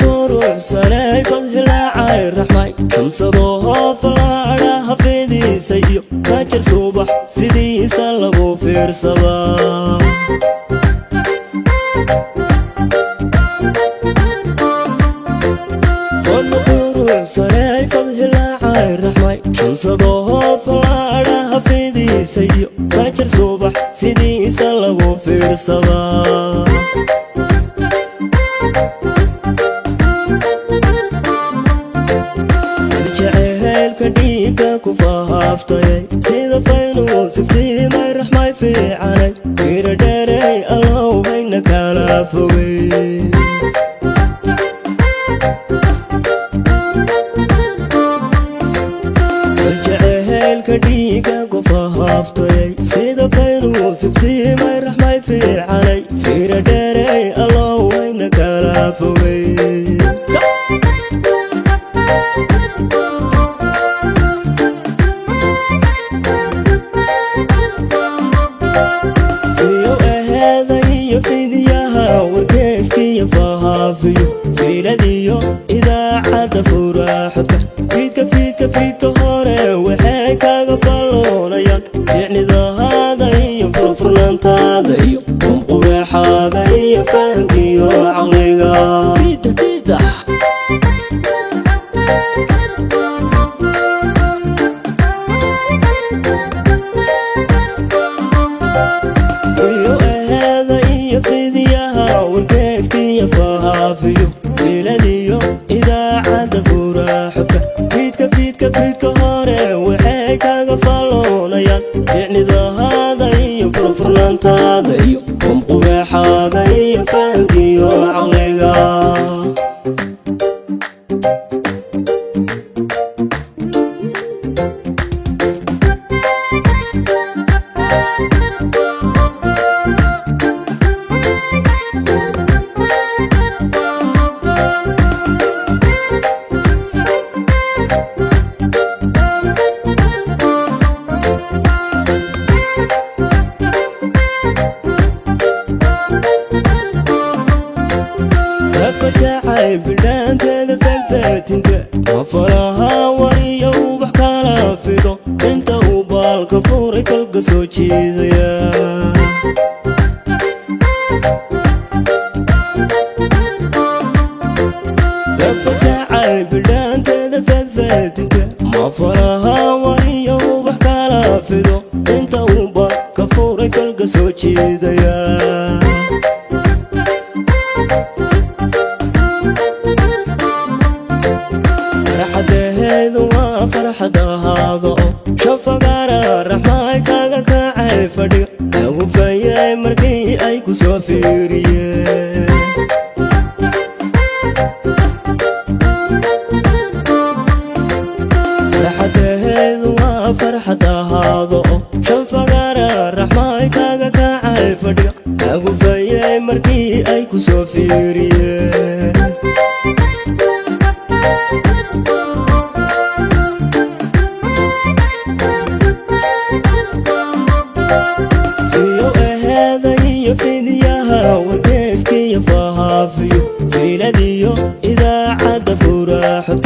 Quruxsanay fadhilaacay raxmay, shamsadoo falaadha hafidiisa iyo fajar subax sidiisa lagu fiirsadaa. Wadna quruxsanay fadhilaacay raxmay, shamsadoo falaadha hafidiisa iyo fajar subax sidiisa lagu fiirsadaa. Jaceylka dhiigga ku fahaaftayay sida faynuu siftiimay raxmay fiicanay, fiira dheerey allow hayna kala fogay. Jaceylka dhiigga ku fahaaftayay sida faynuu siftiimay raxmay fiicanay, fiira dheerey allow hayna kala fogay. Fiyo aheeda iyo fidiyaha wargeyskiyo fahaafiyo, fiiladiyo idaacadda furaaxodka, fiidka fiidka fiidka hore waxay kaga falloonayaan ficnidahaada iyo furfurnaantaada iyo qumqureexaaga iyo fahankiyo caqliga. Fiyo aheeda iyo fidiyaha wargeyskiyo fahaafiyo, fiiladiyo idaacadda furaaxodka, fiidka fiidka fiidka hore waxay kaga falloonayaan ficnidahaada iyo furfurnaantaada iyo qumqureexaaga iyo fahankiyo caqliga. Lafajacay bidhaanteeda felfeetinka mafalaha wariyo ubax kala fido, inta uu baalka furay falka soo jiidaya. Lafajacay bidhaanteeda felfeetinka mafalaha wariyo ubax kala fido, inta uu baalka furay falka soo jiidaya. Farxadaheedu waa farxad ahaado oo shafagaara raxmaay kaga kacay fadhiga, lagu fayay markii ay ku soo fiiriyeen. Farxadaheedu waa farxad ahaado oo shafagaara raxmaay kaga kacay fadhiga, lagu fayay markii ay ku soo fiiriyeen. Fiyo aheeda iyo fidiyaha wargeyskiyo fahaafiyo, fiiladiyo idaacadda furaaxodka.